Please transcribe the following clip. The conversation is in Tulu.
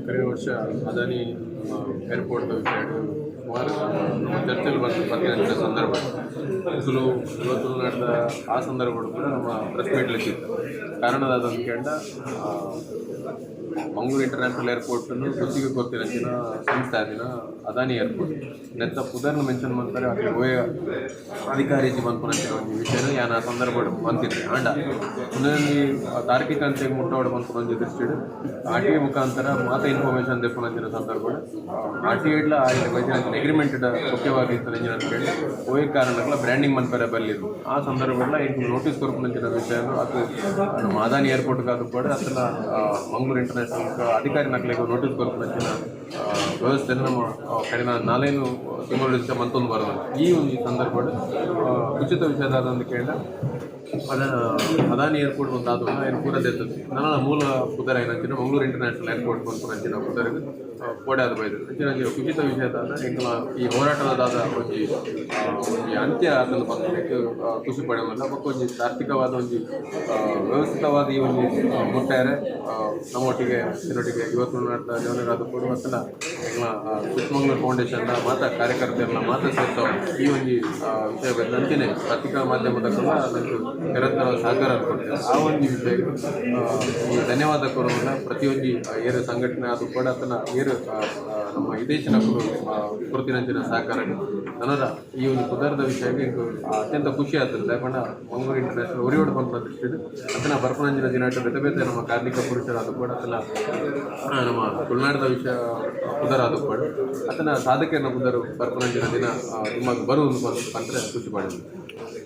ಕರಿನ ವರ್ಷ ಅದಾನಿ ಏರ್ಪೋರ್ಟ್ ವಿಷಯ ಸುಮಾರು ನಮ್ಮ ಚರ್ಚೆಯಲ್ಲಿ ಬಂದು ಬತ್ತಿನ ಸಂದರ್ಭ. ತುಳು ಯುವ ತುಳುನಾಡದ ಆ ಸಂದರ್ಭ ಕೂಡ ನಮ್ಮ ಪ್ರೆಸ್ ಮೀಟ್ ಇತ್ತು. ಕಾರಣದಾದಂತ ಕೇಂಡ ಮಂಗಳೂರು ಇಂಟರ್ನ್ಯಾಷನಲ್ ಏರ್ಪೋರ್ಟ್ ಗುತ್ತಿಗೆ ಕೊರ್ತಿನಂಚಿನ ಸಂಸ್ಥೆ ಆದಿನ ಅದಾನಿ ಏರ್ಪೋರ್ಟ್ ನೆತ್ತ ಪುದರ್ನ ಮೆನ್ಷನ್ ಮಾಡ್ತಾರೆ. ಅಕ್ಲೆ ಓಯ ಅಧಿಕಾರಿ ಮನ್ಪುನಂಚಿನ ಒಂಜಿ ವಿಷಯನ ಯಾನ್ ಆ ಸಂದರ್ಭಡ್ ಮಂತಿದ್ದೆ. ಆಂಡ ಉಂದೊಂಜಿ ತಾರ್ಕಿಕ ಅಂತ್ಯಗ್ ಮುಟ್ಟವಡ್ ಮನ್ಪುನ ಒಂಜಿ ದೃಷ್ಟಿಡ್ ಆರ್‌ಟಿಐ ಮುಖಾಂತರ ಮಾತ ಇನ್ಫಾರ್ಮೇಶನ್ ದೆಪ್ಪುನಂಚಿನ ಸಂದರ್ಭಡ್ ಆರ್‌ಟಿಐಡ್ಲ ಅಗ್ರಿಮೆಂಟ್ ಮುಖ್ಯವಾಗಿ ಇತ್ತು ಅಂತ ಹೇಳಿ ಓಯ್ ಕಾರಣಗಳ ಬ್ರ್ಯಾಂಡಿಂಗ್ ಮನ್ಪರೆ ಬಲ್ಲಿದ್ದು. ಆ ಸಂದರ್ಭಡ್ಲ ಎಂಕ್ ನೋಟಿಸ್ ಕೊರ್ಪುನಂಚಿನ ವಿಷಯ ಅದು ನಮ್ಮ ಅದಾನಿ ಏರ್ಪೋರ್ಟ್ ಅದು ಕೂಡ ಅತ್ತಲ ಮಂಗಳೂರು ಇಂಟರ್ನ್ಯಾಷನಲ್ ಅಧಿಕಾರಿ ನಕ್ಲೆಗ್ ನೋಟಿಸ್ ಕೊರ್ಪುನಂಚಿನ ವ್ಯವಸ್ಥೆ ನಮ್ಮ ಕಡಿನ ನಾಲೇನು ತಿಂಗಳು ಮಂತೊಂದು ಬರೋದು. ಈ ಒಂದು ಸಂದರ್ಭಡ್ ಉಚಿತ ವಿಷಯದಾದ ಒಂದು ಕೇಂದ್ರ ಅದ ಅದಾನಿ ಏರ್ಪೋರ್ಟ್ ಒಂದು ಅದು ಏನು ಪೂರ ದೆತ್ತದು. ನನ್ನ ಮೂಲ ಪುದರ್ ಏನಂಚಿನ ಮಂಗಳೂರು ಇಂಟರ್ನ್ಯಾಷನಲ್ ಏರ್ಪೋರ್ಟ್ ಪನ್ಪುನಂಚಿನ ಪುದರ್ಗ್ ಕೋಡೆ ಆದ್ ಬೈದು. ಅಂಚಿನ ಒಂಜಿ ಕುಚಿತ ವಿಷಯದಾದ ಎಂಕಲ ಈ ಹೋರಾಟದಾದ ಒಂಜಿ ಒಂಜಿ ಅಂತ್ಯ ಆತಂದು ಪನ್ಪುನೆಕ್ ಖುಷಿ ಪಡೆವಲ್ಲ. ಬೊಕ್ಕ ಒಂಜಿ ತಾರ್ಕಿಕವಾದ, ಒಂಜಿ ವ್ಯವಸ್ಥಿತವಾದ ಈ ಒಂಜಿ ಮುಟ್ಟಾರೆ ನಮ್ಮೊಟ್ಟಿಗೆ ಇನ್ನೊಟ್ಟಿಗೆ ಯುವ ತುಳುನಾಡದ ಜವನರಾದ ಕೊಡು ಅತ್ತಲ ಎಂಕಲ ಚಿಕ್ಕಮಗಳೂರು ಫೌಂಡೇಶನ್ ಮಾತ ಕಾರ್ಯಕರ್ತರನ್ನ ಮಾತ ಸೇರ್ತಾವ ಈ ಒಂಜಿ ವಿಷಯ ಬಂದು. ಅಂಚೆನೆ ಪತ್ರಿಕಾ ಮಾಧ್ಯಮದಕ್ಕಲ್ಲ ನಂಗೆ ನಿರಂತರ ಸಹಕಾರ ಕೊಡ್ತೇವೆ. ಆ ಒಂಜಿ ವಿಷಯ ಈ ಧನ್ಯವಾದ ಕೊಡುವುದಿಲ್ಲ. ಪ್ರತಿಯೊಂಜಿ ಏರು ಸಂಘಟನೆ ಅದು ಕೂಡ ಅತನ ಏರು ನಮ್ಮ ಹಿತೈಷಿನಕುಲು ಕೊರತಿನಂಚಿನ ಸಹಕಾರ. ನನರ ಈ ಒಂದು ಪುದರ್ದ ವಿಷಯಕ್ಕೆ ಎಂಕ್ ಅತ್ಯಂತ ಖುಷಿ ಆಗ್ತದೆ. ಯಾಕಂದ್ರೆ ಮಂಗಳೂರು ಇಂಟರ್ನ್ಯಾಷನಲ್ ಒರಿಯೋಡು ಪನ್ಪುನ ದೃಷ್ಟಿಡ್ ಅತನ ಬರ್ಪನಂಚಿನ ದಿನಾಟ ಬೇತೆ ಬೇತೆ ನಮ್ಮ ಕಾರ್ಮಿಕ ಪುರುಷರಾದ ಕೂಡ ಅತನ ನಮ್ಮ ತುಳುನಾಡದ ವಿಷಯ ಪುದರಾದ ಕೂಡ ಅತನ ಸಾಧಕರನ್ನ ಪುದರು ಬರ್ಪನಂಚಿನ ದಿನ ತುಂಬ ಬರುವುದು ಪಂತ್ರೆ ಖುಷಿ ಪಡೆದು.